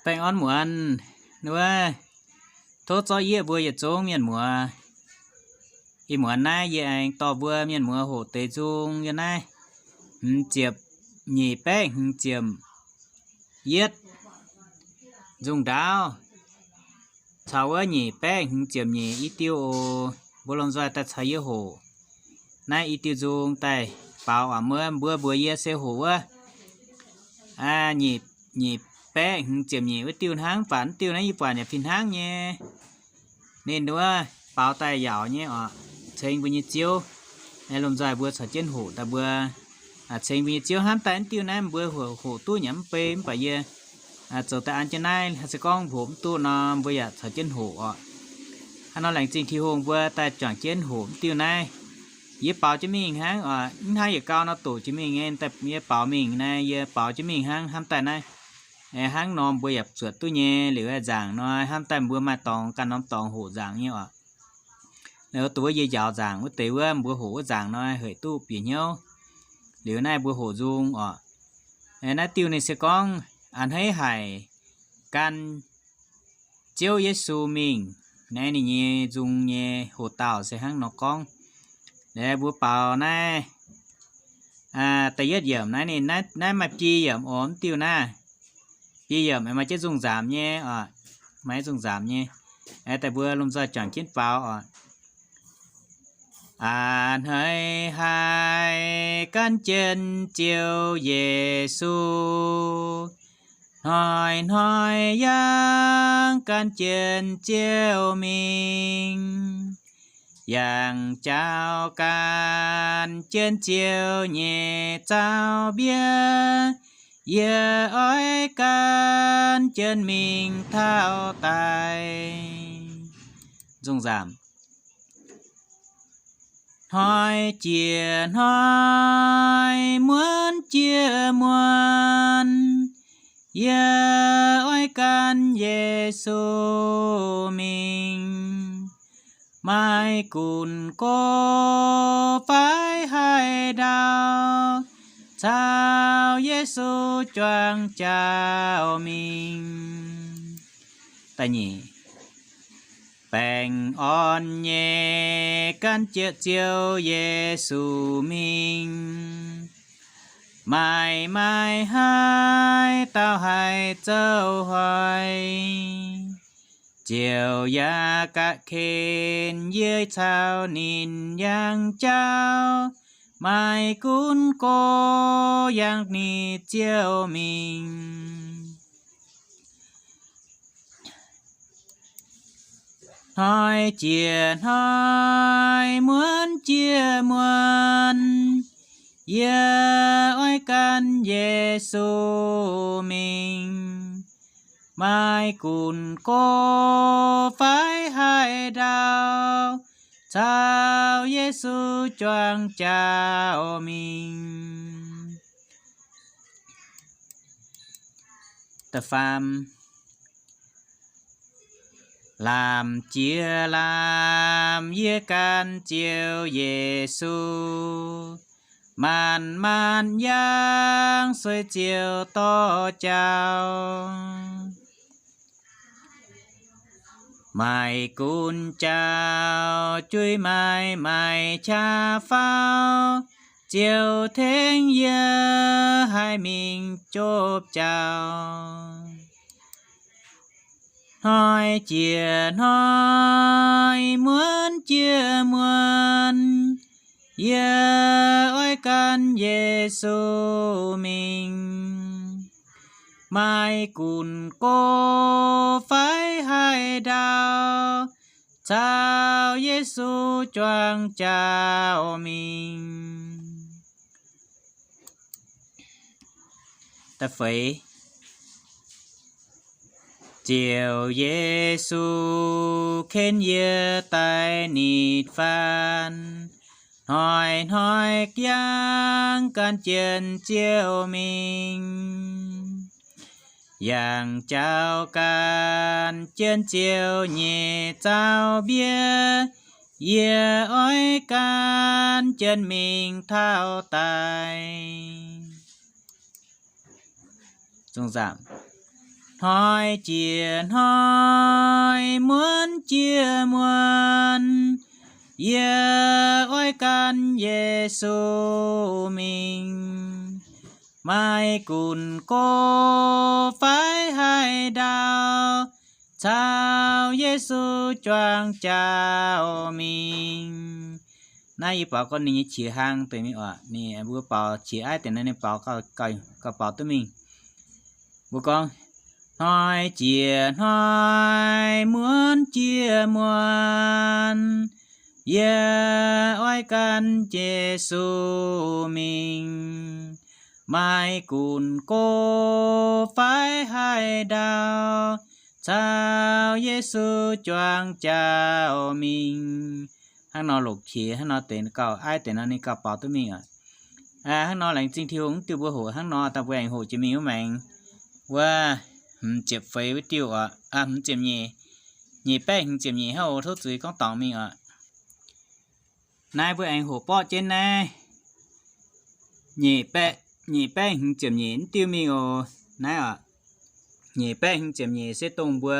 Baengh orn muonz wuov, tov zorqv yieqv mbuo yietc zungv mienh muoz. Ih muonz naaiv yie aengx dorh mbuo mienh muoz hoqc deix nzung yiem naaiv hmz ziepc nyeic baeqv hmz ziepc yietv nzung ndaauv caux wuov nyeic baeqv hmz ziepc nyeic i diuh oc. Mbuo lomh nzoih daaih caux yie hoqc naaiv i diuh nzung daaih baaux aqv. Mbuo mbuox mbuox yie se hoqc wuov nyeic baeqv hmz ziepc nyeic wuov diuh hnangv. Mv baac wuov diuh naaiv yie buatc yaac fih hnangv nyei. Ninh wuov baaux daaih yaauc nyei oc, ceng mbuo nyei Ziouv. Lomh nzoih mbuo caux jienv hoqc daaih mbuo ceng mbuo nyei Ziouv hnamv daaih wuov diuh naaiv mbuo hoqc duqv nyanc mv bei. Mv baac yie zoux daaih an jienv naaiv, se gorngv hoqc mv duqv nor mbuo yaac caux jienv hoqc oc. Hnangv nor laengz zingh Tin-Hungh mbuo daaih juangc jienv hoqc mv diuh naaiv. Yie baaux jienv mingh hnangv oc, mv hnangv yietc gau nor doqc jiex mingh nyei. Yie baaux mingh naaiv, yie baaux jienv mingh hnangv, hnamv daaih naaiv hnangv nor mbuo yaac zuotc duqv nyei. Liuz nzaangc nor hnamv daaih mbuo maaih dorngx ganh norm dorngx hoqc nzaangc nyei oc. Liuz dongh wuov yie njaaux nzaangc wuov deix wuov, mbuo hoqc wuov nzaangc nor hec duqv bieqc hnyouv. Liuz naaiv mbuo hoqc nzung oc. Naaiv diuh ninh se gorngv a'hneiv haic gan Ziouv Yesu mingh. Naaiv ninh nyei nzung nyei hoqc dauh se hnangv nor gorngv. Liuz mbuo baaux naaiv da'yietv yiemc naaiv, ninh naaiv maaih biei yiemc oc, mv diuh naaiv biei yiemc maaih jienv nzung nzamc nyei oc, maaih nzung nzamc nyei. Daaih mbuo lomh nzoih juangc jienv baaux oc. A'hneiv haic gan jienv Ziouv Yesu, hnoi-hnoi yangh gan jienv Ziouv mingh. Yangh jauv gan jienv Ziouv nyei zaux mbienv, yie oix gan jienv mingh taux daic. Hnoi jiex hnoi, muonz jiex muonz, yie oix gan Yesu mingh. Maiv gunv gox fai haaix ndau, caux Yesu juangc jauv mingh. Baengh orn nyei gan jienv Ziouv Yesu mingh. Maaih maaih haaix dauh haih zouv hoic, Ziouv yaac gapv ken yie caux ninh yangh jauv. Maiv gunv gox yangh ninh Ziouv mingh. Hnoi jiex hnoi, muonz jiex muonz, yie oix gan Yesu mingh. Maiv gunv gox fai haaix ndau, caux Yesu juangc jauv mingh. Lamh jiex lamh yie gan Ziouv Yesu, maanc maanc yangh sueih Ziouv dorh jauv. Maiv gunv jauv-juiv maaih maaih qaqv faaux, Ziouv tengx yie haih mingh jopv jauv. Hnoi jiex hnoi, muonz jiex muonz, yie oix gan Yesu mingh. Maiv gunv gox fai haaix ndau, caux Yesu juangc jauv mingh. Da'feix, Ziouv Yesu ken yie daaih nitv faanv, hnoi-hnoi yangh gan jienv Ziouv mingh. Yangh jauv gan jienv Ziouv nyei zaux mbienv, yie oix gan jienv mingh taux daic. Hnoi jiex hnoi, muonz jiex muonz, yie oix gan Yesu mingh. Maaih gunv go fai haaix ndau, caux Yesu juangc jauv mingh. Naaiv yie baaux gorn ninh nyei qiex hlang deix mingh oc. Ninh mbuo baaux qiex aiv deix nor ninh baaux gauh, gauh baaux duqv mingh. Mbuo gorngv, hnoi jiex hnoi, muonz jiex muonz, yie oix gan Yesu mingh. Maaih gunv go fai haaix ndau, caux Yesu juangc jauv mingh. Hnangv nor longc qiex hnangv nor deix gauh aiv deix nor ninh gauh baaux duqv mingh oc. Hnangv nor laengz zingh Tin-Hungh diuh mbuo hoqc hnangv nor daaih mbuo aengx hoqc jiex mingh wuov maengx wuov hmz ziepc feix wuov diuh oc, hmz ziepc nyeic, nyeic baeqv hmz ziepc nyeic hnangv oc, tov zuiz gorngv dorngc mingh oc. Naaiv mbuo aengx hoqc borqv jienv naaiv nyeic baeqv, nyeic baeqv hmz ziepc nyeic wuov diuh mingh oc. Naaiv oc, nyeic baeqv hmz ziepc nyeic se dongh mbuo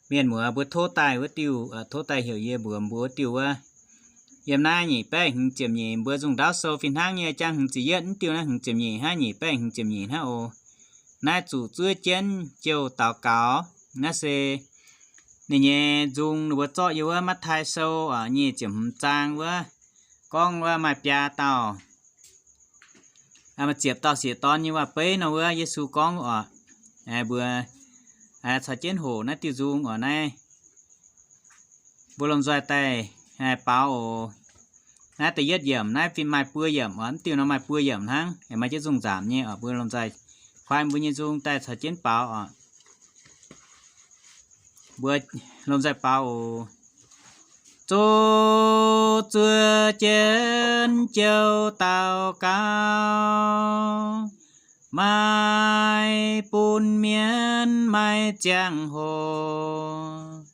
mienh muoz mbuo tov daaih wuov diuh, tov daaih heuc yie mbuox mbuo wuov diuh wuov. Yiem naaiv nyeic baeqv hmz ziepc nyeic mbuo nzungh ndaauv sou fih hnangv nyei jangx hmz ziepc yietv wuov diuh naaiv hmz ziepc nyeic hnangv, nyeic baeqv hmz ziepc nyeic hnangv oc. Naaiv zuqc zuov jienv jouh daux gaux. Naaiv se ninh nyei nzung ninh mbuo zorqv yiem wuov Matv^taai Sou oc, nyic ziepc hmz zaang wuov, gorngv wuov maaih biaa dauh maaih ziepc dauh sieqv dorn nyei waac-beiv nor wuov Yesu gorngv oc. Mbuo caux jienv hoqc naaiv diuh nzung oc. Naaiv mbuo lomh nzoih daaih baaux oc. Naaiv da'yietv yiemc naaiv fih maaih buo yiemc oc, mv diuh nor maaih buo yiemc hnangv, maaih jienv nzung nzaamc nyei oc. Mbuo lomh nzoih koi mbuo nyei nzung daaih caux jienv baaux oc. Mbuo lomh nzoih baaux oc. Zuqc zuov jienv jouh daux gaux, maaih bun mienh maaih ziangh hoc,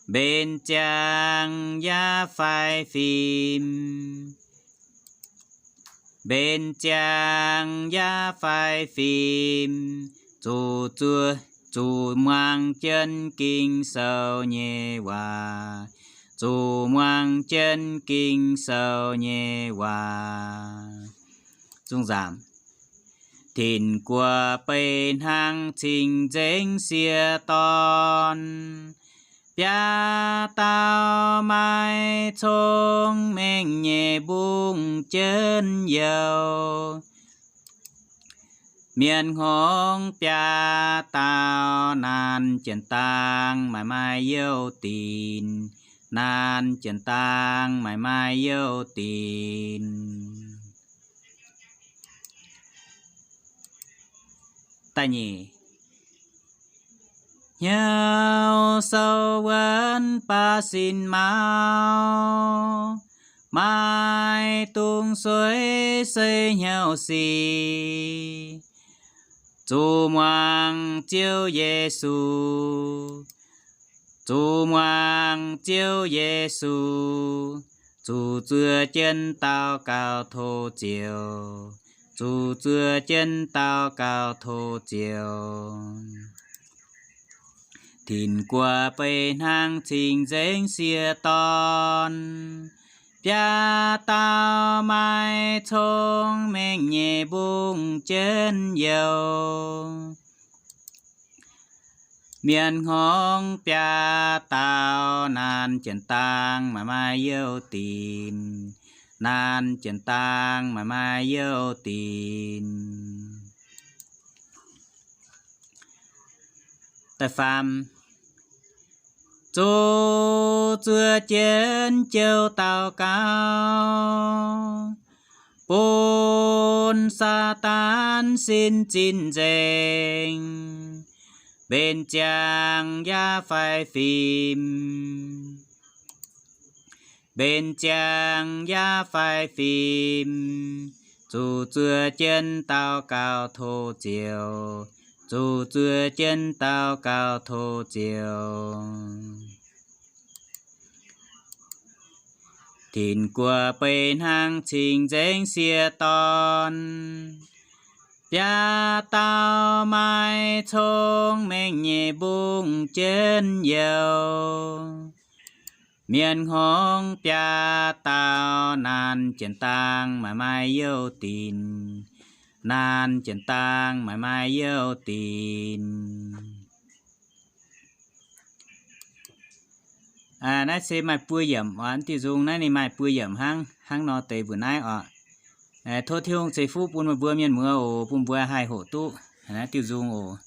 mbenc ziangh yaac fai fim, mbenc ziangh yaac fai fim, zuqc zuov, zuqc muangx jienv Ging-Sou nyei waac, zuqc muangx jienv Ging-Sou nyei waac. Zungv nzaamc. Tin-guoqv beiv hnangv cing-nzengc sieqv dorn, biaa dauh maaih cong-mengh nyei mbungv jienv youh. Mienh hngongx biaa dauh naanc jienv dangh maaih maaih youh dinc, naanc jienv dangh maaih maaih youh dinc. Da'nyeic, hnyouv sou wuonv baav sin maux, maaih dungz sueiv se hnyouv sic. Zuqc muangx Ziouv Yesu, zuqc muangx Ziouv Yesu, zuqc zuov jienv daux gaux tov Ziouv, zuqc zuov jienv daux gaux tov Ziouv. Tin-guoqv beiv hnangv cing-nzengc sieqv dorn, biaa dauh maaih cong-mengh nyei mbungv jienv youh. Mienh hngongx biaa dauh naanc jienv dangh maaih maaih youh dinc, naanc jienv dangh maaih maaih youh dinc. Da'faam, zuqc zuov jienv jouh daux gaux, bun Saadaan sin zinh nzengc, mbenc ziangx yaac fai fim, mbenc ziangx yaac fai fim, zuqc zuov jienv daux gaux tov Ziouv, zuqc zuov jienv daux gaux tov Ziouv. Tin-guoqv beiv hnangv cing-nzengc sieqv dorn, Biaa dauh maaih cong-mengh nyei mbungv jienv youh. Mienh hngongx biaa dauh, naanc jienv dangh maaih maaih youh dinc, naanc jienv dangh maaih maaih youh dinc. Naaiv se maaih buo yiemc oc. Diuh nzung naaiv ninh maaih buo yiemc hnangv, hnangv nor deix mbuoqc naaiv oc. Tov Tin-Hungh ceix fuqv bun meih mbuo mienh muoz oc, bun mbuo haih hoqc duqv naaiv diuh nzung oc.